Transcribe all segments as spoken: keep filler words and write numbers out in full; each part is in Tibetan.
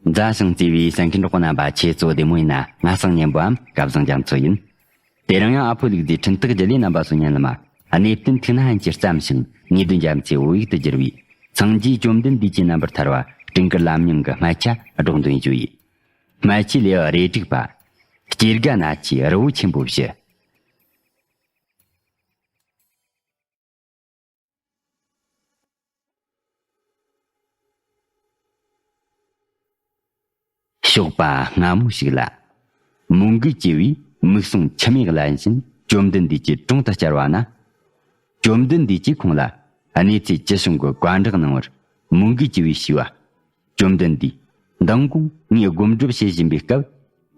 མཛའ་ཞིང་བརྩེ་བའི་གསན་མཁན་གྲོགས་པོ་རྣམ་པ། ཁྱེད་ཚོ་བདེ་མོ་ཡིན་ན། ང་སང་ཉན་པའམ་སྐལ་བཟང་རྒྱ་མཚོ་ཡིན། དེ་རིང་ཡང་ཨ་ཕོ་ལུག་རྫིའི་འཕྲིན་སྟེགས་བརྒྱུད་ལས་རྣམ་པ་ཚོ་ཉན་ལ་མ། གནས་བརྟན་ཐུགས་ན་ཧན་གྱིས་བརྩམས་ཤིང་། ཉེ་དུ་འཇམ་ཚེ་བོད་ཡིག་ཏུ་བསྒྱུར་བའི་སངས་རྒྱས་བཅོམ་ལྡན་འདས་ཀྱི་རྣམ་པར་ཐར་བ་སྤྲིན་དཀར་ལམ་རྙིང་གི་སྨད་ཆ་སྒྲོག་འདོན་ཞུ་ཡི། སྨད་ཆའི་ལེའུ་རེ་དྲུག་པ། སྐྱེ་རྒ་ན་འཆིའི་རི་བོ་ཆེན་པོ་བཞི། ཞོགས་པ་སྔ་མོ་ཞིག་ལ། མོའུ་འགལ་གྱི་བུས་མིག་ཟུང་མཆི་མས་བརླན་བཞིན་བཅོམ་ལྡན་འདས་ཀྱི་དྲུང་དུ་བཅར་བ་ན། བཅོམ་ལྡན་འདས་ཀྱིས་ཁོང་ལ་གནས་ཚུལ་ཅི་བྱུང་གི་བཀའ་འདྲི་གནང་བར། མོའུ་འགལ་གྱི་བུས་ཞུས་པ། བཅོམ་ལྡན་འདས། མདང་དགོང་ངས་སྒོམ་སྒྲུབ་བྱེད་བཞིན་པའི་སྐབས།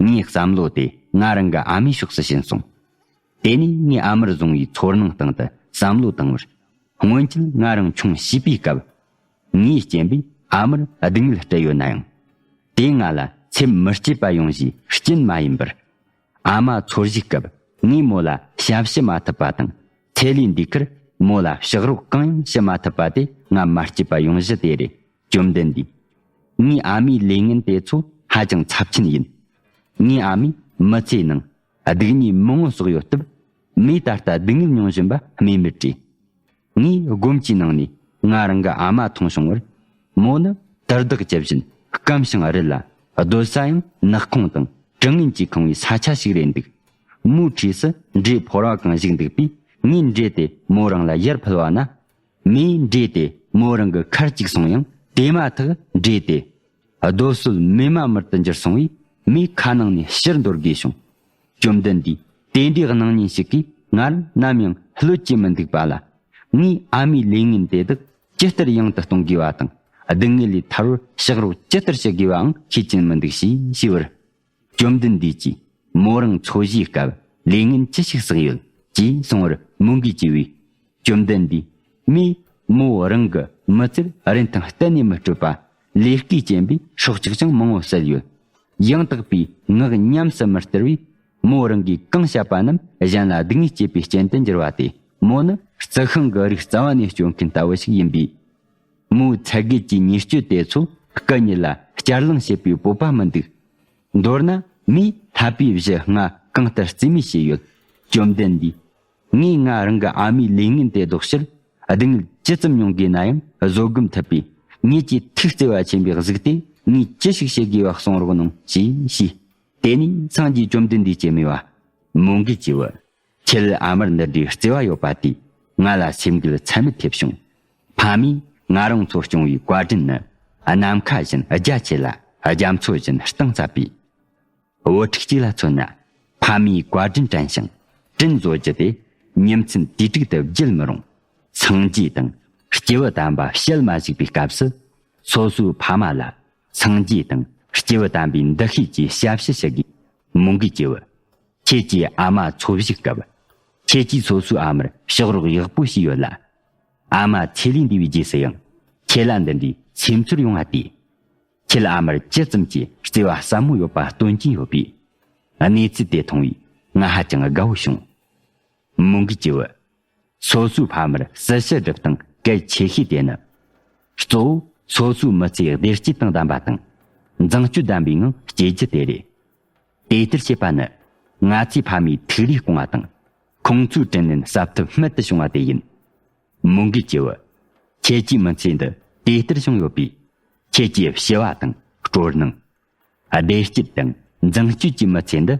ངའི་བསམ་བློ་དེ་ང་རང་གི་ཨ་མའི་ཕྱོགས་སུ་ཕྱིན་སོང་། དེ་ནས་ངས་ཨ་མར་བཟུང་བའི་ཚོར་སྣང་སྟེང་དུ་བསམ་བློ་བཏང་བར། སྔོན་ཆད་ང་རང་ཆུང་བྱིས་པའི་སྐབས། ངའི་སྤྱན་པས་ཨ་མར་སྡུག་བསྔལ་སྤྲད་ཡོད་ན་ཡང་། དེས་ང་ལ་སེམས་མི་སྐྱིད་པ་ཡོང་བཞིན་རྐྱེན་མ་ཡིན་པར། ཨ་མ་འཚོ་བཞིས་སྐབས་ངས་མོ་ལ་ཞབས་ཞུ་མ་ཐུབ་པ་དང་། ཚེ་ལས་འདས་ཁར་མོ་ལ་ཕྱག་རོགས་གང་ཡང་ཞུ་མ་ཐུབ་པ་དེ་ང་མ་སྐྱིད་པ་ཡོང་གཞི་དེ་རེད། བཅོམ་ལྡན་འདས། ངའི་ཨ་མའི་ལས་ངན་དེ་ཚོ་ཧ་ཅང་ཚབས་ཆེན་ཡིན། ངའི་ཨ་མས་མི་ཚེའི་ནང་སྡུག་བསྔལ་མང་བོ་བསགས་ཡོད་སྟབས། མོས་ད་ལྟ་སྡུག་བསྔལ་མྱོང་བཞིན་པ་སྨོས་མེད་རེད། ངས་སྒོམ་གྱི་ནང་ནས་ང་རང་གི་ཨ་མ་མཐོང་བྱུང་བར། མོ་ནི་དུར་བདག་ཇི་བཞིན་སྐམ་ཞིང་རི་ལ་སྡོད་ས་ཡང་ནག་ཁུང་དང་དྲི་ངན་གྱིས་ཁེངས་པའི་ས་ཆ་ཞིག་རེད་འདུག། མོའི་འཁྲིས་སུ་འབྲས་ཕོར་བ་གང་བཞུགས་འདུག་པས། ངས་འབྲས་དེ་མོ་རང་ལ་ཡར་ཕུལ་བ་ན། མོས་འབྲས་དེ་མོ་རང་གི་ཁར་བཅུག་སོང་ཡང་། དེ་མ་ཐག་འབྲས་དེ་རྡོ་སོལ་མེ་མ་མུར་དུ་འགྱུར་སོང་བས། མོའི་ཁ་ནང་ནས་ཕྱིར་འདོར་དགོས་བྱུང་། བཅོམ་ལྡན་འདས། དེ་འདྲའི་སྣང་བརྙན་ཞིག་གིས་ང་ནམ་ཡང་ལྷོད་ཀྱི་མི་འདུག་པ་ལ། ངས་ཨ་མའི་ལས་ངན་དེ་དག་ཇི་ལྟར་ཡང་དུ་གཏོང་དགོས་པ་དང་། སྡུག་བསྔལ་ལས་ཐར་བར་ཕྱག་རོགས་ཇི་ལྟར་བྱེད་དགོས་པའང་ཤེས་ཀྱིན་མི་འདུག་ཞེས་ཞུས་པར། བཅོམ་ལྡན་འདས་ཀྱིས། མོ་རང་འཚོ་བཞིའི་སྐབས་ལས་ངན་ཅི་ཞིག་བསགས་ཡོད། ཅེས་གསུངས་པར། མོའུ་འགལ་གྱི་བུས། བཅོམ་ལྡན་འདས། མོས་མོ་རང་གི་མི་ཚེར་རིན་ཐང་གཏན་ནས་མི་སྤྲོད་པ། ལས་ཀའི་རྐྱེན་པས་སྲོག་ཆགས་ཀྱང་མང་བོ་བསད་ཡོད། ཡང་དག་པའི་ངག་ཉམས་སུ་མི་སྟེར་བས། མོ་རང་གིས་གང་བཤད་པ་རྣམས་གཞན་ལ་སྡུག་བསྔལ་སྐྱེད་པའི་རྐྱེན་དུ་འགྱུར་བ་སྟེ། མོ་ནི་རྩི་ཤིང་གི་རིགས་རྩ་བ་ནས་སྐྱོན་མཁན་ལྟ་བུ་ཞིག་ཡིན་པས། མོའི་ཚད་བརྒལ་གྱི་ཉེས་སྤྱོད་དེ་ཚོ་སྐུ་ཉིད་ལ་བསྐྱར་ལེན་བྱེད་པའི་སྤོབས་པ་མི་འདུག། མདོར་ན། མོས་ཐར་པའི་གཞི་ལྔ་གང་ལྟར་རྩིས་མེད་བྱས་ཡོད། བཅོམ་ལྡན་འདས། ངས་ང་རང་གི་ཨ་མའི་ལས་ངན་དེ་ལྡོག་ཕྱིར་སྡུག་བསྔལ་ཇི་ཙམ་མྱོང་དགོས་ན་ཡང་བཟོད་སྒོམ་ཐུབ་པས། ངེད་ཀྱི་ཐུགས་བརྩེ་བ་ཆེན་པོས་གཟིགས་ཏེ། ངས་ཅི་ཞིག་བྱེད་དགོས་པ་གསུང་རོགས་གནང་ཞེས་ཞུས། དེ་ནས་སངས་རྒྱས་བཅོམ་ལྡན་འདས་ཀྱིས་སྨྲས་པ། མོའུ་འགལ་གྱི་བུ། ཁྱེད་ཨ་མར་འདི་འདྲའི་བརྩེ་བ་ཡོད་པ་དེས་ང་ལ་སེམས་འགུལ་ཚད་མེད་ཐེབས་བྱུང་། ཕ་མས་ང་རང་ཚོ་སྐྱོང་བའི་བཀའ་དྲིན་ནི་ནམ་མཁའ་བཞིན་རྒྱ་ཆེ་ལ། རྒྱ་མཚོ་བཞིན་གཏིང་ཟབ་པས། བུ་ཕྲུག་ཅིག་ལ་མཚོན་ན། ཕ་མའི་བཀའ་དྲིན་དྲན་ཞིང་དྲིན་གཟོ་རྒྱུ་དེ་ཉིན་མཚན་དུས་དྲུག་ཏུ་བརྗེད་མི་རུང་། སངས་རྒྱས་དང་སྐྱེས་བུ་དམ་པ་བཤད་མ་བཞུགས་པའི་སྐབས་སུ། སོ་སོའི་ཕ་མ་ལ་སངས་རྒྱས་དང་སྐྱེས་བུ་དམ་པའི་འདུ་ཤེས་ཀྱིས་ཞབས་ཕྱི་ཞུ་དགོས། མོའུ་འགལ་གྱི་བུ། ཁྱེད་ཀྱིས་ཨ་མ་འཚོ་བཞུགས་སྐབས། ཁྱེད་ཀྱིས་སོ་སོའི་ཨ་མར་ཕྱག་རོགས་ཡག་པོ་བྱས་ཡོད་ལ། ཨ་མ་ཚེ་ལས་འདས་པའི་རྗེས་སུ་ཡང་ཁྱེད་ལ་འདི་འདྲའི་སེམས་ཚོར་ཡོང་བ་དེས། ཁྱེད་ཨ་མར་ཇི་ཙམ་གྱིས་བརྩེ་བ་ཟབ་མོ་ཡོད་པ་སྟོན་གྱིན་ཡོད་པས། གནས་ཚུལ་དེ་མཐོང་བས་ང་ཧ་ཅང་དགའ་བོ་བྱུང་། མོའུ་འགལ་གྱི་བུ། སོ་སོའི་ཕ་མར་སྲི་ཞུ་སྒྲུབ་སྟངས་གལ་ཆེ་ཤོས་དེ་ནི། གཙོ་བོ་སོ་སོའི་མི་ཚེ་བདེ་སྐྱིད་དང་ལྡན་པ་དང་། འཛིང་སྤྱོད་ལྡན་པའི་ངང་སྐྱེལ་རྒྱུ་དེ་རེད། དེ་ལྟར་བྱེད་པ་ནི་ང་ཚོའི་ཕ་མའི་ཐུགས་རེ་སྐོང་བ་དང་། ཁོང་ཚོའི་དྲིན་ལན་གསབ་ཐབས་རྨད་དུ་བྱུང་བ་དེ་ཡིན། མོའུ་འགལ་གྱི་བུ། ཁྱེད་ཀྱི་མི་ཚེ་འདི་དེ་ལྟར་བྱུང་ཡོད་པས། ཁྱེད་ཀྱི་བྱ་བ་དང་སྤྲོ་སྣང་། བདེ་སྐྱིད་དང་འཛིང་སྤྱོད་ཀྱི་མི་ཚེ་འདི་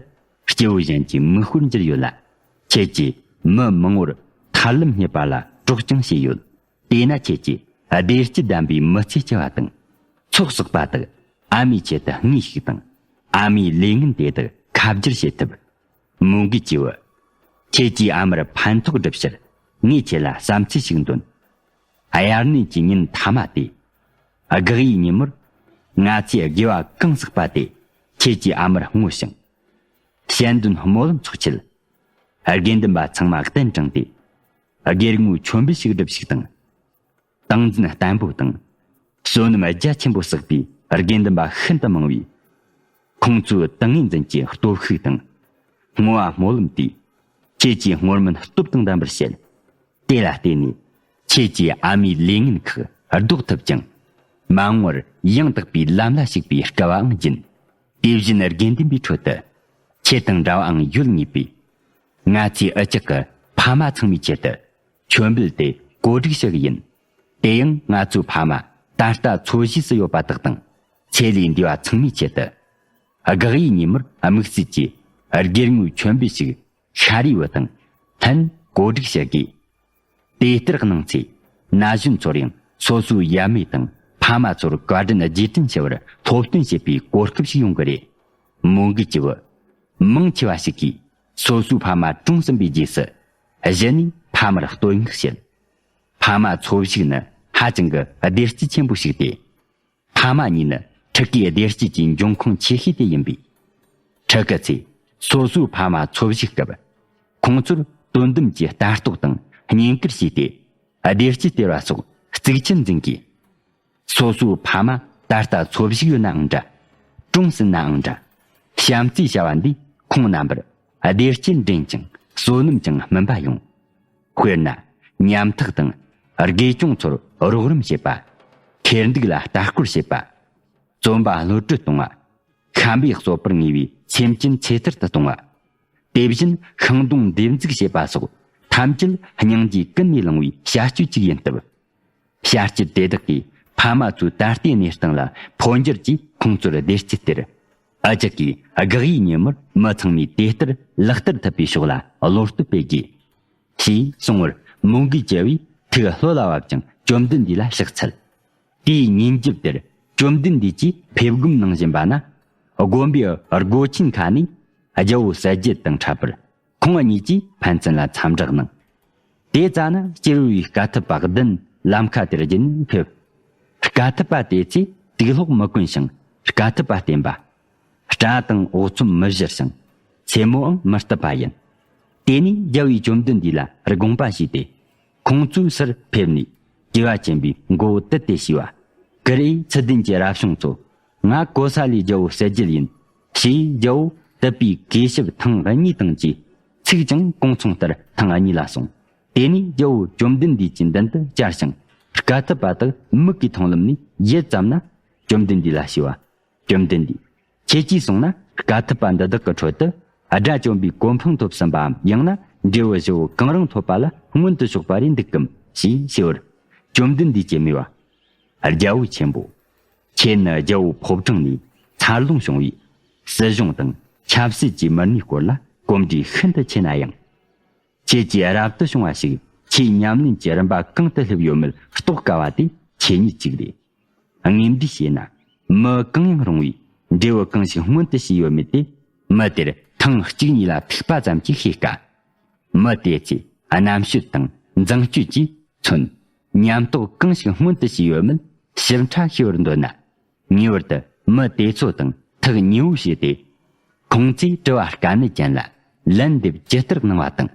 སྐྱེ་བོ་གཞན་གྱི་མིག་དཔེར་གྱུར་ཡོད་ལ། ཁྱེད་ཀྱིས་མི་མང་བོར་ཐར་ལམ་རྙེད་པ་ལ་གྲོགས་ཀྱང་བྱས་ཡོད། དེས་ན་ཁྱེད་ཀྱིས་བདེ་སྐྱིད་ལྡན་པའི་མི་ཚེ་སྐྱེལ་བ་དང་། ཚོགས་བསགས་པ་དག་ཨ་མའི་ཆེད་དུ་དངོས་ཤིག་དང་། ཨ་མའི་ལས་ངན་དེ་དག་ཁ་བསྒྱུར་བྱེད་ཐུབ། མོའུ་འགལ་གྱི་བུ། ཁྱེད་ཀྱིས་ཨ་མར་ཕན་ཐོགས་སྒྲུབ་ཕྱིར་ངས་ཁྱེད་ལ་བསམ་ཚུལ་ཞིག་འདོན། དབྱར་གནས་ཀྱི་ཉིན་མཐའ་མ་སྟེ། དགག་ཡིག་ཉིན་མོར་ང་ཚོས་དགེ་བ་གང་བསགས་པ་དེ་ཁྱེད་ཀྱིས་ཨ་མར་བསྔོ་ཞིང་། དཔྱད་འདོན་སྨོན་ལམ་འཚོགས་ཆེད། དགེ་འདུན་པ་ཚང་མ་གདན་དྲངས་ཏེ། དགེ་བསྔོའི་མཆོད་འབུལ་ཞིག་སྒྲུབས་ཤིག་དང་། ཏིང་འཛིན་བརྟན་པོ་དང་། བསོད་ནམས་རྒྱ་ཆེན་པོ་བསགས་པའི་དགེ་འདུན་པ་ཤིན་ཏུ་མང་བས། ཁོང་ཚོའི་ཏིང་ངེ་འཛིན་གྱི་སྟོབས་ཤུགས་དང་། བསྔོ་བ་སྨོན་ལམ་དེས་ཁྱེད་ཀྱི་བསྔོ་སྨོན་སྟོབས་དང་ལྡན་པར་བྱེད། དེ་ལ་བརྟེན་ནས་ཁྱེད་ཀྱིས་ཨ་མའི་ལས་ངན་ཁག་ཟློག་ཐུབ་ཅིང་། མ་འོངས་པར་ཡང་དག་པའི་ལམ་ལ་ཞུགས་པའི་སྐལ་བའང་སྦྱིན། དེ་བཞིན་དགེ་འདུན་པའི་ཁྲོད་དུ། ཁྱེད་དང་འདྲ་བའང་ཡོད་ངེས་པས། ང་ཚོས་འུ་ཅག་གི་ཕ་མ་ཚང་མའི་ཆེད་དུ། མཆོད་འབུལ་དེ་གོ་སྒྲིག་ཞུ་གི་ཡིན། དེ་ཡང་ང་ཚོའི་ཕ་མ་ད་ལྟ་འཚོ་བཞུགས་སུ་ཡོད་པ་དག་དང་། ཚེ་ལས་འདས་པ་ཚང་མའི་ཆེད་དུ། དགག་ཡིག་ཉིན་མོར་དམིགས་བསལ་གྱིས་དགེ་བསྔོའི་མཆོད་འབུལ་ཞིག་ཤ་རིའི་བུ་དང་ལྷན་གོ་སྒྲིག་བྱེད་དགོས། དེ་ལྟར་གནང་ཚེ། ན་གཞོན་ཚོར་ཡང་སོ་སོའི་ཡབ་མེས་དང་ཕ་མ་ཚོར་བཀའ་དྲིན་རྗེས་དྲན་ཞུ་བར་སློབ་སྟོན་བྱེད་པའི་གོ་སྐབས་ཤིག་ཡོང་གི་རེད། མོའུ་འགལ་གྱི་བུ། མང་ཆེ་བ་ཞིག་གིས་སོ་སོའི་ཕ་མ་གྲོངས་ཟིན་པའི་རྗེས་སུ། གཞི་ནས་ཕ་མར་བསྟོད་བསྔགས་བྱེད། ཕ་མ་འཚོ་བཞུགས་ནི་ཧ་ཅང་གི་བདེ་སྐྱིད་ཆེན་པོ་ཞིག་སྟེ། ཕ་མ་གཉིས་ནི་ཕྲུ་གུའི་བདེ་སྐྱིད་ཀྱི་འབྱུང་ཁུངས་ཆེ་ཤོས་དེ་ཡིན་པས། ཕྲུ་གུ་ཚོས་སོ་སོའི་ཕ་མ་འཚོ་བཞུགས་སྐབས། ཁོང་ཚོར་དོན་དམ་གྱི་ལྟ་རྟོག་དང་བསྙེན་བཀུར་བྱས་ཏེ། བདེ་སྐྱིད་སྟེར་བ་སོགས་གཙིགས་ཆེར་འཛིན་དགོས། སོ་སོའི་ཕ་མ་ད་ལྟ་འཚོ་བཞུགས་ཡོད་ནའང་འདྲ། གྲོངས་ཟིན་ནའང་འདྲ། བྱམས་བརྩེའི་བྱ་བ་འདིས་ཁོང་རྣམ་པར་བདེ་སྐྱིད་འདྲེན་ཅིང་བསོད་ནམས་ཀྱང་སྨིན་པ་ཡོང་། དཔེར་ན། ཉམ་ཐག་དང་དགེ་སྐྱོང་ཚོར་རོགས་རམ་བྱེད་པ། ཁེར་འདུག་ལ་ལྟ་སྐོར་བྱེད་པ། བཙོན་པ་གློད་གྲོལ་གཏོང་བ། ཤམ་པས་གསོད་པར་ངེས་པའི་སེམས་ཅན་ཚེ་ཐར་དུ་གཏོང་བ། དེ་བཞིན་ཤིང་སྡོང་འདེབས་འཛུགས་བྱེད་པ་སོགས་ཐམས་ཅད་སྙིང་རྗེ་ཀུན་ནས་བསླངས་པའི་བྱ་སྤྱོད་ཅིག་ཡིན་སྟབས། བྱ་སྤྱོད་དེ་དག་གིས་ཕ་མ་ཚོའི་ད་ལྟའི་གནས་སྟངས་ལ་འཕོ་འགྱུར་གྱིས་ཁོང་ཚོར་བདེ་སྐྱིད་སྟེར། འུ་ཅག་གིས་དགག་ཡིག་ཉིན་མོར་མི་ཚང་མས་དེ་ལྟར་ལག་བསྟར་ཐུབ་པའི་ཕྱོགས་ལ་བློ་སྟོབས་སྤེལ་དགོས། ཞེས་གསུང་བར་མོའུ་འགལ་གྱི་བུས་ཐུགས་ལྷོད་ལ་བབས་ཀྱང་བཅོམ་ལྡན་འདས་ལ་ཕྱག་འཚལ། དེའི་ཉིན་རྒྱབ་དེར་བཅོམ་ལྡན་འདས་ཀྱིས་ཕེབས་སྒོམ་གནང་བཞིན་པ་ན། དགོན་པའི་སྒོ་ཆེན་ཁ་ནས་རྒྱལ་པོ་གསལ་རྒྱལ་དང་འཕྲད་པར། ཁོང་གཉིས་ཀྱིས་ཕན་ཚུན་ལ་འཚམས་འདྲི་གནང་། དེ་ཙ་ན་སྐྱེར་བའི་དཀའ་ཐུབ་པ་བདུན་ལམ་ཁ་དེར་བརྒྱུད་ནས་ཕེབས། དཀའ་ཐུབ་པ་དེ་ཚོས་དུག་ལོག་མི་གོན་ཞིང་དཀའ་ཐུབ་པ་བསྟེན་པ། སྐྲ་དང་འོ་ཚོམ་མི་བཞུར་ཞིང་མཚན་མོའང་མི་བཏུབ་པ་ཡིན། དེ་ནས་རྒྱལ་བས་བཅོམ་ལྡན་འདས་ལ་དགོངས་པ་ཞུས་ཏེ། ཁོང་ཚོའི་སར་ཕེབས་ནས་བྱེ་བ་ཆེན་པོའི་མགོ་བོ་དུད་དེ་ཞུས་པ། ཀུ་རེ་ཚུལ་ལྡན་གྱི་རབ་བྱུང་ཚོ། ང་ཀོ་ས་ལའི་རྒྱལ་པོ་གསལ་རྒྱལ་ཡིན། ཞེས་རྒྱལ་པོ་དུད་པའི་གོས་ཞབས་ཐེངས་གཉིས་དང་བཅས། ཚིག་ཀྱང་གོང་མཚུངས་ལྟར་ཐེངས་གཉིས་ལ་གསུངས། དེ་ནས་རྒྱལ་པོ་བཅོམ་ལྡན་འདས་ཀྱི་མདུན་དུ་བཅར་ཞིང་། དཀའ་ཐུབ་པ་དག་མིག་གིས་མཐོང་ལམ་ནས་ཡུད་ཙམ་ན། བཅོམ་ལྡན་འདས་ལ་ཞུས་པ། བཅོམ་ལྡན་འདས། ཁྱེད་ཀྱིས་གསུངས་ན་དཀའ་ཐུབ་པ་འདི་དག་གི་ཁྲོད་དུ། དགྲ་བཅོམ་པའི་གོ་འཕང་ཐོབ་ཟིན་པའམ། ཡང་ན་འབྲས་བུ་ཞི་བོ་གང་རུང་ཐོབ་པ་ལ་མངོན་དུ་ཕྱོགས་པ་རེ་འདུག་གམ། ཞེས་ཞུས་པར། བཅོམ་ལྡན་འདས་ཀྱིས་སྨྲས་པ། རྒྱལ་པོ་ཆེན་པོ། ཁྱེད་ནི་རྒྱལ་པོ་ཕོ་བྲང་ནས་འཚར་ལོངས་བྱུང་བས། སྲིད་གཞུང་དང་ཆབ་སྲིད་ཀྱི་མི་སྣའི་སྐོར་ལ་གོམས་འདྲིས་ཤིན་ཏུ་ཆེ་ན་ཡང་། ཁྱེད་ཀྱིས་རབ་ཏུ་བྱུང་བ་ཞིག་ཆེས་ཉམས་ལེན་གྱི་རིམ་པ་གང་དུ་སླེབས་ཡོད་མེད་རྟོགས་དཀའ་བ་དེ་ཁྱེད་ཉིད་གཅིག་རེད། དངོས་འབྲེལ་བྱས་ན། མི་གང་ཡང་རུང་བས་འབྲས་བུ་གང་ཞིག་སྔོན་དུ་བྱས་ཡོད་མེད་དེ། མི་དེར་ཐེངས་གཅིག་གཉིས་ལ་ཐུག་པ་ཙམ་གྱིས་ཤེས་དཀའ། མི་དེ་ཚོས་རྣམ་དཔྱོད་དང་འཛིང་སྤྱོད་ཀྱིས་མཚོན། ཉམས་རྟོགས་གང་ཞིག་སྔོན་དུ་བྱས་ཡོད་མེད་ཞིབ་ཕྲ་ཤེས་པར་འདོད་ན། ངེས་པར་དུ་མི་དེ་ཚོ་དང་ཐག་ཉེ་བོ་བྱས་ཏེ། ཁོང་ཚོས་དྲི་བ་དཀའ་གནད་ཅན་ལ་ལན་འདེབས་ཇི་ལྟར་གནང་བ་དང་།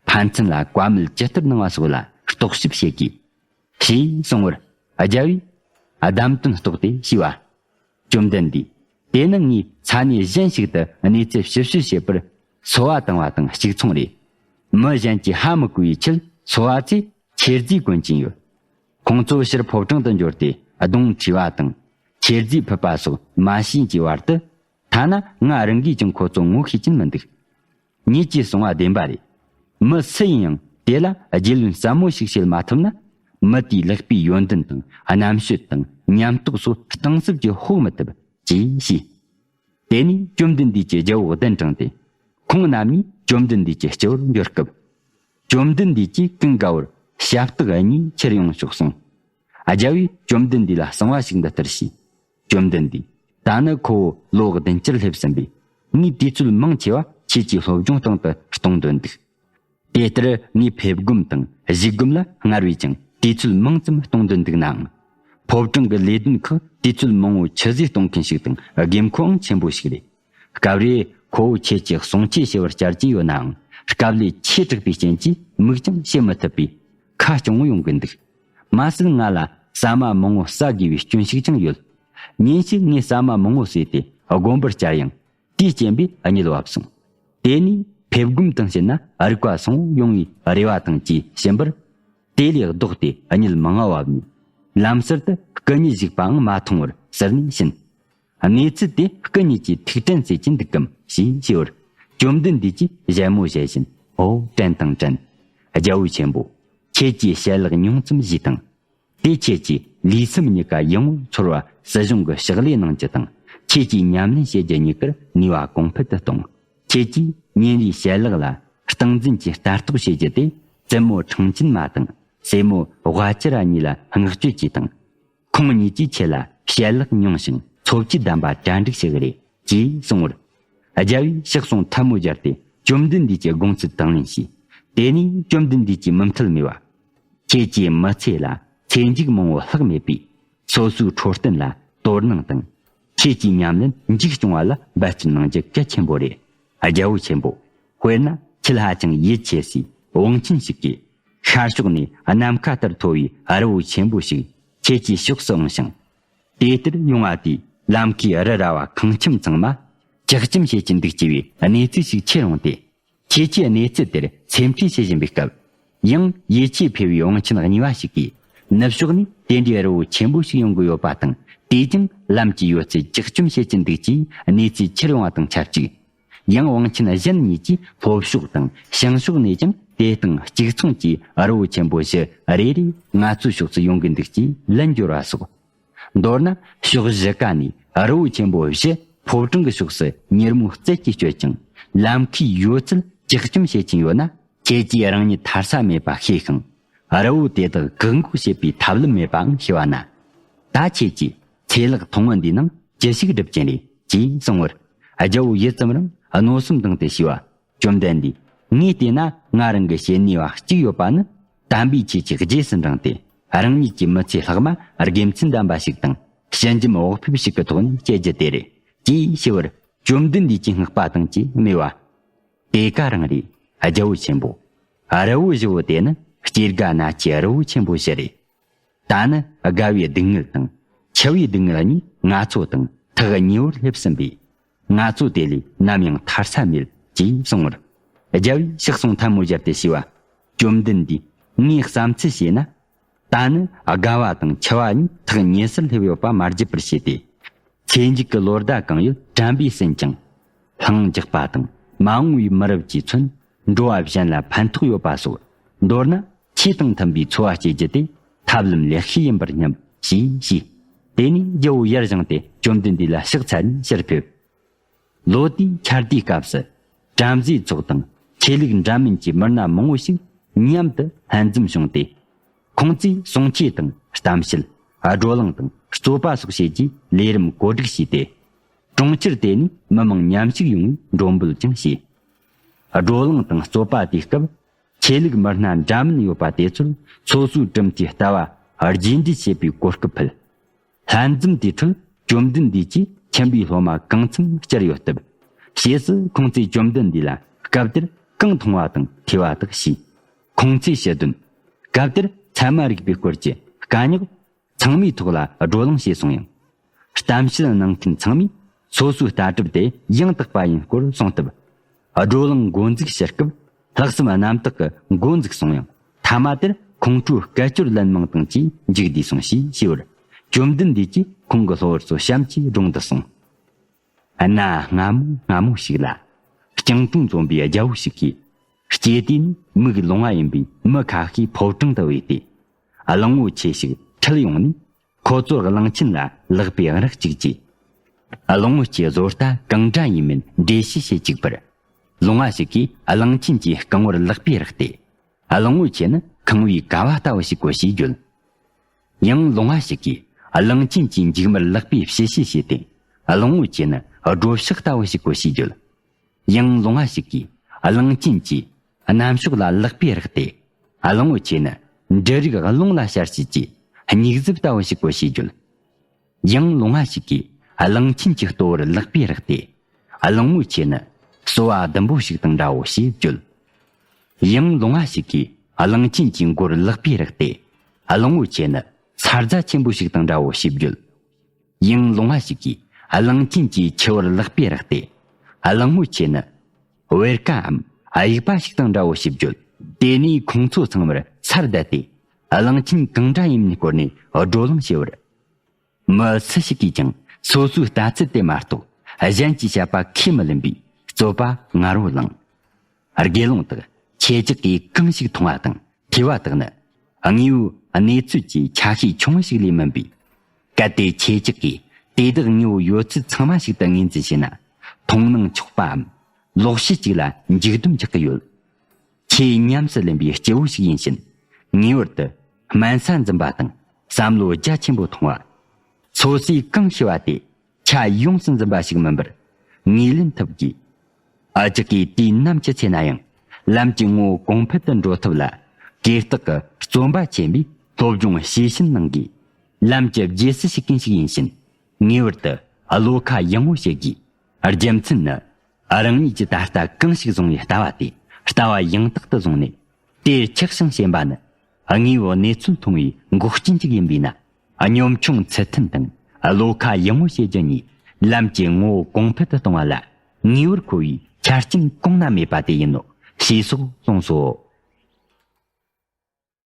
ཕན་ཚུན་ལ་བཀའ་མོལ་ཇི་ལྟར་གནང་བ་སོགས་ལ་རྟོག་ཞིབ་བྱེད་དགོས། ཞེས་གསུང་བར། རྒྱལ་པོས་བདམས་དོན་རྟོགས་ཏེ་ཞུས་པ། བཅོམ་ལྡན་འདས། དེ་ནི་ངས་ས་གནས་གཞན་ཞིག་ཏུ་གནས་ཚུལ་ཞིབ་བཤེར་བྱེད་པར་འཚོ་བ་བཏང་བ་དང་གཅིག་མཚུངས་རེད། མི་གཞན་གྱིས་ཧ་མི་གོ་བའི་ཕྱིར་འཚོ་བ་ཚོས་མཆོད་རྫས་གོན་གྱིན་ཡོད། ཁོང་ཚོ་ཕྱིར་ཕོ་བྲང་དུ་འབྱོར་ཏེ་གདོང་བཀྲུས་པ་དང་། མཆོད་རྫས་ཕུད་པ་སོགས་མ་བྱས་ཀྱི་བར་དུ། ཐ་ན་ང་རང་གིས་ཀྱང་ཁོ་ཚོ་ངོ་ཤེས་ཀྱིན་མི་འདུག། ཉིད་ཀྱིས་གསུང་བ་བདེན་པ་རེད། མི་སུ་ཡིན་ཡང་དེ་ལ་རྒྱུས་ལོན་ཟབ་མོ་ཞིག་བྱེད་མ་ཐུབ་ན། མི་དེའི་ལེགས་པའི་ཡོན་ཏན་དང་རྣམ་དཔྱོད་དང་ཉམས་རྟོགས་སོགས་གཏིང་ཟབ་ཀྱིས་དཔོག་མི་ཐུབ། ཅེས་བཤད། དེ་ནས་བཅོམ་ལྡན་འདས་ཀྱིས་རྒྱལ་པོ་གདན་དྲངས་ཏེ། ཁོང་རྣམ་གཉིས་བཅོམ་ལྡན་འདས་ཀྱི་སྤྱི་བོར་འབྱོར་སྐབས། བཅོམ་ལྡན་འདས་ཀྱིས་ཀུན་དགའ་བོར་ཞབས་སྟེགས་གཉིས་ཁྱེར་ཡོང་ཤོག་གསུངས། རྒྱལ་པོས་བཅོམ་ལྡན་འདས་ལ་གསང་བ་ཞིག་འདི་ལྟར་ཞུས། བཅོམ་ལྡན་འདས། ད་ནི་ཁོ་བོ་ལོ་བདུན་ཅུར་སླེབས་ཟིན་པས། ངས་དུས་ཚོད་མང་ཆེ་བ་ཁྱེད་ཀྱི་སློབ་སྦྱོང་སྟེང་དུ་གཏོང་འདོད་འདུག། དེ་ལྟར་ངས་ཕེབས་སྒོམ་དང་གཞུག་སྒོམ་ལ་སྔར་བས་ཀྱང་དུས་ཚོད་མང་ཙམ་གཏོང་འདོད་འདུག་ནའང་། ཕོ་བྲང་གི་ལས་དོན་ཁག་དུས་ཚོད་མང་བོ་ཆུད་ཟོས་གཏོང་མཁན་ཞིག་དང་དགོས་མཁོའང་ཆེན་པོ་ཞིག་རེད། སྐབས་རེ་ཁོ་བོ་ཁྱེད་ཀྱི་གསུང་ཆོས་ཞུ་བར་བཅར་གྱིན་ཡོད་ནའང་། སྐབས་ལས་ཆེས་དྲག་པའི་རྐྱེན་གྱིས་མིག་ཀྱང་ཕྱེ་མི་ཐུབ་པས་ཁ་སྐྱོ་བོ་ཡོང་གི་འདུག། མ་ཟད་ང་ལ་ཟ་མ་མང་བོ་ཟ་དགོས་པའི་སྐྱོན་ཞིག་ཀྱང་ཡོད། ཉིན་ཞིག་ངས་ཟ་མ་མང་བོ་ཟོས་ཏེ་དགོན་པར་བཅར་ཡང་། དེའི་རྐྱེན་པས་གཉིད་བབས་སོང་། དེ་ནས་ཕེབས་སྒོམ་དང་བྱས་ན་རིག་པ་སོང་ཡོང་བའི་རེ་བ་དང་བཅས་ཕྱིན་པར། དེ་ལས་ལྡོག་སྟེ་གཉིད་མང་ང་བབས་ནས། ལམ་ཟུར་དུ་སྐུ་ཉིད་བཞུགས་པའང་མ་མཐོང་བར་ཟུར་ནས་ཕྱིན། གནས་ཚུལ་དེ་སྐུ་ཉིད་ཀྱིས་ཐུགས་དྲན་སེམས་ཀྱིས་འདུག་གམ་ཞེས་ཞུས་པར། བཅོམ་ལྡན་འདས་ཀྱིས་ཞལ་མོ་བཞད་བཞིན། ཨོ་དྲན་དང་དྲན། རྒྱལ་བོ་ཆེན་པོ། ཁྱེད་ཀྱིས་ཞལ་ལག་ཉུང་ཙམ་བཞེས་དང་། དེ་ཁྱེད་ཀྱིས་ལུས་སེམས་གཉིས་ཀ་ཡིད་འོང་ཚོར་བ་སྲིད་གཞུང་གི་ཕྱག་ལས་གནང་རྒྱུ་དང་། ཁྱེད་ཀྱིས་ཉམས་ལེན་བྱེད་རྒྱུ་གཉིས་ཀར་ནུས་པ་གོང་འཕེལ་དུ་གཏོང་། ཁྱེད་ཀྱིས་ཉིན་རེའི་ཞལ་ལག་ལ་སྟངས་འཛིན་གྱིས་ལྟ་རྟོག་བྱེད་རྒྱུ་དེ། བཙུན་མོ་ཁྲང་ཅིན་མ་དང་སྲས་མོ་ཝ་ཅི་ར་གཉིས་ལ་བསྔགས་བརྗོད་ཀྱིས་དང་། ཁོང་གཉིས་ཀྱིས་ཁྱེད་ལ་ཞལ་ལག་ཉུང་ཞིང་འཚོ་བཅུད་ལྡན་པ་གྲ་འགྲིག་ཞིག་རེད་ཅེས་གསུངས་པར། རྒྱལ་བོས་ཕྱག་ཟུང་ཐལ་མོ་སྦྱར་ཏེ་བཅོམ་ལྡན་འདས་ཀྱི་དགོངས་ཚུལ་དང་ལེན་བྱས། དེ་ནས་བཅོམ་ལྡན་འདས་ཀྱིས་མུ་མཐུད་སྨྲས་པ། ཁྱེད་ཀྱི་མི་ཚེ་ལ་ཚེ་མཇུག་མང་བོ་ལྷག་མེད་པས། སོ་སོའི་འཕྲོད་བསྟེན་ལ་དོ་སྣང་དང་། ཁྱེད་ཀྱི་ཉམས་ལེན་མཇུག་སྐྱོང་བ་ལ་འབད་བརྩོན་གནང་རྒྱུ་གལ་ཆེན་པོ་རེད། རྒྱལ་བོ་ཆེན་པོ། དཔེར་ན་ཁྱེད་ཧ་ཅང་ཡིད་ཆེས་སའི་བང་ཆེན་ཞིག་གིས། ཤར་ཕྱོགས་ནས་ནམ་མཁའ་ལྟར་མཐོ་བའི་རི་བོ་ཆེན་པོ་ཞིག་ཁྱེད་ཀྱི་ཕྱོགས་སུ་འོངས་ཤིང་། དེ་ལྟར་ཡོང་བ་དེས་ལམ་ཁའི་རི་ར་བ་ཁང་ཁྱིམ་ཚང་མ་ལྕགས་ཁྱིམ་བྱེད་ཀྱིན་འདུག་ཅེས་པའི་གནས་ཚུལ་ཞིག་ཁྱེར་འོང་སྟེ། ཁྱེད་ཀྱིས་གནས་ཚུལ་དེར་སེམས་ཁྲལ་བྱེད་བཞིན་པའི་སྐབས། ཡང་ཡིད་ཆེས་འཕེར་བའི་བང་ཆེན་གཉིས་པ་ཞིག་གིས། ནུབ་ཕྱོགས་ནས་དེ་འདྲའི་རི་བོ་ཆེན་པོ་ཞིག་ཡོང་གི་ཡོད་པ་དང་། དེས་ཀྱང་ལམ་གྱི་ཡོད་ཚད་ལྕགས་ཁྱིམ་བྱེད་ཀྱིན་འདུག་ཅེས་གནས་ཚུལ་ཁྱེར་ཡོང་བ་དང་ཆབས་ཅིག། ཡང་བང་ཆེན་གཞན་གཉིས་ཀྱིས་ལྷོ་ཕྱོགས་དང་བྱང་ཕྱོགས་ནས་ཀྱང་དེ་དང་གཅིག་མཚུངས་ཀྱི་རི་བོ་ཆེན་པོ་བཞི་རེ་རེ་ང་ཚོའི་ཕྱོགས་སུ་ཡོང་གི་འདུག་ཅེས་ལན་བསྐྱོར་བ་སོགས། མདོར་ན་ཕྱོགས་བཞི་ཀ་ནས་རི་བོ་ཆེན་པོ་བཞི་ཕོ་བྲང་གི་ཕྱོགས་སུ་མྱུར་མོ་རྩལ་གྱིས་བསྐྱོད་ཅིང་། ལམ་ཁའི་ཡོད་ཚད་ལྕགས་སྐྱོང་བྱེད་ཀྱིན་ཡོད་ན། ཁྱེད་ཀྱིས་རང་ཉིད་ཐར་ས་མེད་པ་ཤེས་ཤིང་། རི་བོ་དེ་དག་བཀག་འགོག་བྱེད་པའི་ཐབས་ལམ་མེད་པའང་ཤེས་པ་ན། ད་ཁྱེད་ཀྱིས་ཚེ་ལེགས་ཐུང་ངུ་འདིའི་ནང་ཅི་ཞིག་སྒྲུབ་ཀྱིན་རེད་ཅེས་གསུངས་པར། རྒྱལ་བོ་ཡུད་ཙམ་རིང་མནོ་བསམ་བཏང་སྟེ་ཞུས་པ། བཅོམ་ལྡན་འདས། ངས་བལྟས་ན་ང་རང་གི་བྱེད་ནུས་པ་གཅིག་ཡོད་པ་ནི། དམ་པའི་ཆོས་ཀྱི་རྗེས་སུ་འབྲངས་ཏེ། རང་ཉིད་ཀྱི་མི་ཚེ་ལྷག་མ་དགེ་མཚན་ལྡན་པ་ཞིག་དང་། ཞི་འཇམ་བག་ཕེབས་ཤིག་གི་ཐོག་ནས་སྐྱེལ་རྒྱུ་དེ་རེད་ཅེས་ཞུ་བར། བཅོམ་ལྡན་འདས་ཀྱིས་བསྔགས་པ་དང་བཅས་སྨྲས་པ། དེ་ཀ་རང་རེད། རྒྱལ་བོ་ཆེན་པོ། རི་བོ་བཞི་བོ་དེ་ནི་སྐྱེ་རྒ་ན་འཆིའི་རི་བོ་ཆེན་པོ་བཞི་རེད། ད་ནི་དགའ་བའི་སྡུག་བསྔལ་དང་འཆི་བའི་སྡུག་བསྔལ་གཉིས་ང་ཚོ་དང་ཐག་ཉེ་བར་སླེབས་ཟིན་པས། ང་ཚོ་དེ་ལས་ནམ་ཡང་ཐར་ས་མེད་ཅེས་གསུངས་པར། རྒྱལ་བོས་ཕྱག་ཟུང་ཐལ་མོ་སྦྱར་ཏེ་ཞུས་པ། བཅོམ་ལྡན་འདས། ངས་བསམ་ཚུལ་བྱས་ན། ད་ནི་དགའ་བ་དང་འཆི་བ་གཉིས་ཐག་ཉེ་སར་སླེབས་ཡོད་པ་མ་བརྗེད་པར་བྱས་ཏེ། ཚེ་མཇུག་གི་ལོ་ཟླ་གང་ཡོད་དྲན་པས་ཟིན་ཅིང་། ལྷིང་འཇགས་པ་དང་མ་འོངས་པའི་མི་རབས་ཀྱིས་མཚོན་འགྲོ་བ་གཞན་ལ་ཕན་ཐོགས་ཡོད་པ་སོགས། མདོར་ན་ཆོས་དང་མཐུན་པའི་འཚོ་བ་སྐྱེལ་རྒྱུ་དེ་ཐབས་ལམ་ལེགས་ཤོས་ཡིན་པར་སྙམ་ཞེས་ཞུས། དེ་ནས་རྒྱལ་བོ་ཡར་བཞེངས་ཏེ་བཅོམ་ལྡན་འདས་ལ་ཕྱག་འཚལ་ནས་ཕྱིར་ཕེབས། ལོ་དེའི་ཆར་དུས་སྐབས་སུ། བྲམ་ཟེའི་ཚོགས་དང་ཆོས་ལུགས་འདྲ་མིན་གྱི་མི་སྣ་མང་བོ་ཞིག་མཉམ་དུ་ལྷན་འཛོམས་བྱུང་སྟེ། ཁོང་ཚོས་གསུང་ཆོས་དང་གཏམ་བཤད། བགྲོ་གླེང་དང་རྩོད་པ་སོགས་བྱེད་རྒྱུའི་ལས་རིམ་བཀོད་སྒྲིག་བྱས་ཏེ། གྲོང་ཁྱེར་དེ་ནས་མི་མང་མཉམ་ཞུགས་ཡོང་བའི་མགྲོན་འབོད་ཀྱང་བྱས། བགྲོ་གླེང་དང་རྩོད་པ་དེའི་སྐབས། ཆོས་ལུགས་མི་སྣ་འདྲ་མིན་ཡོད་པ་དེ་ཚོར་སོ་སོའི་གྲུབ་མཐའི་ལྟ་བ་རྗེས་འདེད་བྱེད་པའི་གོ་སྐབས་ཕུལ། ལྷན་འཛོམས་དེའི་ཁྲོད་བཅོམ་ལྡན་འདས་ཀྱིས་ཁྱིམ་པའི་སློབ་མ་གང་འཚམ་བསྐྱུར་ཡོད་སྟབས། ཕྱིས་སུ་ཁོང་ཚོས་བཅོམ་ལྡན་འདས་ལ་སྐབས་དེར་གང་མཐོང་བ་དང་ཐོས་པ་དག་ཞུས། ཁོང་ཚོས་ཞུ་དོན། སྐབས་དེར་ཚད་མ་རིག་པའི་སྐོར་གྱི་དཀའ་རྙོག་ཚང་མའི་ཐོག་ལ་བགྲོ་གླེང་བྱས་སོང་ཡང་། གཏམ་བཤད་གནང་མཁན་ཚང་མས་སོ་སོའི་ལྟ་གྲུབ་དེ་ཡང་དག་པ་ཡིན་སྐོར་གསུངས་སྟབས། བགྲོ་གླེང་འགོ་འཛུགས་བྱེད་སྐབས་ལྷག་བསམ་རྣམ་དག་གིས་འགོ་འཛུགས་སོང་ཡང་། མཐའ་མ་དེར་ཁོང་ཁྲོའི་སྐད་ཅོར་ལན་མང་དང་བཅས་མཇུག་བསྡུས་སོང་ཞེས་ཞུས་པར། བཅོམ་ལྡན་འདས་ཀྱིས་ཁོང་གི་སློབ་པར་སོ་བྱམས་ཀྱིས་སྒྲུང་འདི་གསུངས། གནའ་སྔ་མོ་སྔ་མོ་ཞིག་ལ། སྤྱང་གྲུང་འཛོམས་པའི་རྒྱལ་པོ་ཞིག་གིས། སྐྱེ་དུས་ནས་མིག་ལོང་བ་ཡིན་པའི་མི་ཁ་ཤས་ཕོ་བྲང་དུ་བོས་ཏེ། གླང་བོ་ཆེ་ཞིག་ཁྲིད་ཡོང་ནས། ཁོ་ཚོར་གླང་ཆེན་ལ་ལག་པས་རེག་བཅུག་རྗེས། གླང་བོ་ཆེ་བཟོ་ལྟ་གང་འདྲ་ཡིན་མིན་འགྲེལ་བཤད་བྱེད་བཅུག་པར། ལོང་བ་ཞིག་གིས་གླང་ཆེན་གྱི་རྐང་བར་ལག་པས་རེག་སྟེ། གླང་བོ་ཆེ་ནི་ཁང་བའི་ཀ་བ་ལྟ་བུ་ཞིག་གོ་ཞེས་བརྗོད། ཡང་ལོང་བ་ཞིག་གིས་གླང་ཆེན་གྱི་མཇུག་མར་ལག་པས་ཕྱི་བཤིག་བྱས་ཏེ། གླང་བོ་ཆེ་ནི་སྒྲོ་ཕྱག་ལྟ་བུ་ཞིག་གོ་ཞེས་བརྗོད། ཡང་ལོང་བ་ཞིག་གིས་གླང་ཆེན་གྱི་གནམ་ཕྱོགས་ལ་ལག་པས་རེག་སྟེ། གླང་བོ་ཆེ་ནི་འབྲུ་རིགས་རླུང་ལ་ཤར་བྱེད་ཀྱི་སྙིགས་ཟིལ་ལྟ་བུ་ཞིག་གོ་ཞེས་བརྗོད། ཡང་ལོང་བ་ཞིག་གིས་གླང་ཆེན་གྱི་ལྟོ་བར་ལག་པས་རེག་སྟེ། གླང་བོ་ཆེ་ནི་སོ་བ་ཟླུམ་པོ་ཞིག་དང་འདྲའོ་ཞེས་བརྗོད། ཡང་ལོང་བ་ཞིག་གིས་གླང་ཆེན་གྱི་མགོར་ལག་པས་རེག་སྟེ། གླང་བོ་ཆེ་ནི་ས་རྫ་ཆེན་པོ་ཞིག་དང་འདྲའོ་ཞེས་བརྗོད། ཡང་ལོང་བ་ཞིག་གིས་གླང་ཆེན་གྱི་མཆེ་བར་ལག་པས་རེག་སྟེ། གླང་བོ་ཆེ་ནི་བེར་ཀའམ་དབྱུག་པ་ཞིག་དང་འདྲའོ་ཞེས་བརྗོད། དེ་ནས་ཁོང་ཚོ་ཚང་མར་སར་བསྡད་དེ། གླང་ཆེན་གང་འདྲ་ཡིན་མིན་སྐོར་ནས་བགྲོ་གླེང་བྱེད་པར། མི་སུ་ཞིག་གིས་ཀྱང་སོ་སོའི་ལྟ་ཚུལ་དེ་མ་གཏོགས་གཞན་གྱིས་བཤད་པ་ཁས་མི་ལེན་པའི་རྩོད་པ་ངར་བོ་ལངས། དགེ་སློང་དག་ཁྱེད་ཅག་གིས་གང་ཞིག་མཐོང་བ་དང་ཐོས་པ་དག་ནི་དངོས་པོའི་གནས་ཚུལ་གྱི་ཆ་ཤས་ཆུང་ངུ་ཞིག་ལས་མིན་པས། གལ་ཏེ་ཁྱེད་ཅག་གིས་དེ་དག་དངོས་པོ་ཡོད་ཚད་ཚང་མ་ཞིག་ཏུ་ངོས་འཛིན་བྱས་ན། མཐོང་སྣང་ཆོག་པའམ་ལོག་ཤེས་ཅིག་ལ་འཇིགས་སྡོམ་རྒྱག་གི་ཡོད། ཁྱེད་ཉམས་སུ་ལེན་པའི་སྐྱེ་བོ་ཞིག་ཡིན་ཕྱིན། ངེས་པར་དུ་སྨན་ས་འཛིན་པ་དང་བསམ་བློ་རྒྱ་ཆེན་པོ་ཐོངས་པ། སོ་སོས་གང་ཤེས་པ་དེ་ཆ་ཡོངས་སུ་འཛིན་པ་ཞིག་མིན་པར་ངོས་ལེན་ཐུབ་དགོས། ཨ་ཅག་གིས་དུས་ནམ་ཅི་ཚེ་ན་ཡང་ལམ་གྱི་ངོ་བོ་གོང་འཕེལ་དུ་འགྲོ་ཐབས་ལ་གུས་རྟག་གི་བརྩོན་པ་ཆེན་པོས་སློབ་སྦྱོང་ཤེས་བཞིན་གནང་དགོས། ལམ་གྱི་རྗེས་སུ་ཞུགས་མཁན་ཞིག་ཡིན་ཕྱིན། ངེས་པར་དུ་བློ་ཁ་ཡངས་པོ་བྱེད་དགོས། རྒྱུ་མཚན་ནི། རང་ཉིད་ཀྱི་ད་ལྟ་གང་ཞིག་བཟུང་བའི་ལྟ་བ་དེ་ལྟ་བ་ཡང་དག་ཏུ་བཟུང་ནས། དེར་ཆགས་ཤིང་ཞེན་པ་ནི། དངོས་པོའི་གནས་ཚུལ་མཐོང་བའི་འགོག་རྐྱེན་ཅིག་ཡིན་པས་ན། གཉོམ་ཆུང་ཚུལ་མཐུན་དང་བློ་ཁ་ཡངས་པོ་བྱེད་རྒྱུ་གཉིས་ལམ་གྱི་ངོ་བོ་གོང་འཕེལ་དུ་གཏོང་བ་ལ་ངེས་པར་མཁོ་བའི་ཆ་རྐྱེན་གོང་ན་མེད་པ་དེ་ཡིན་ནོ། ཞེས་སོགས་གསུངས་སོ།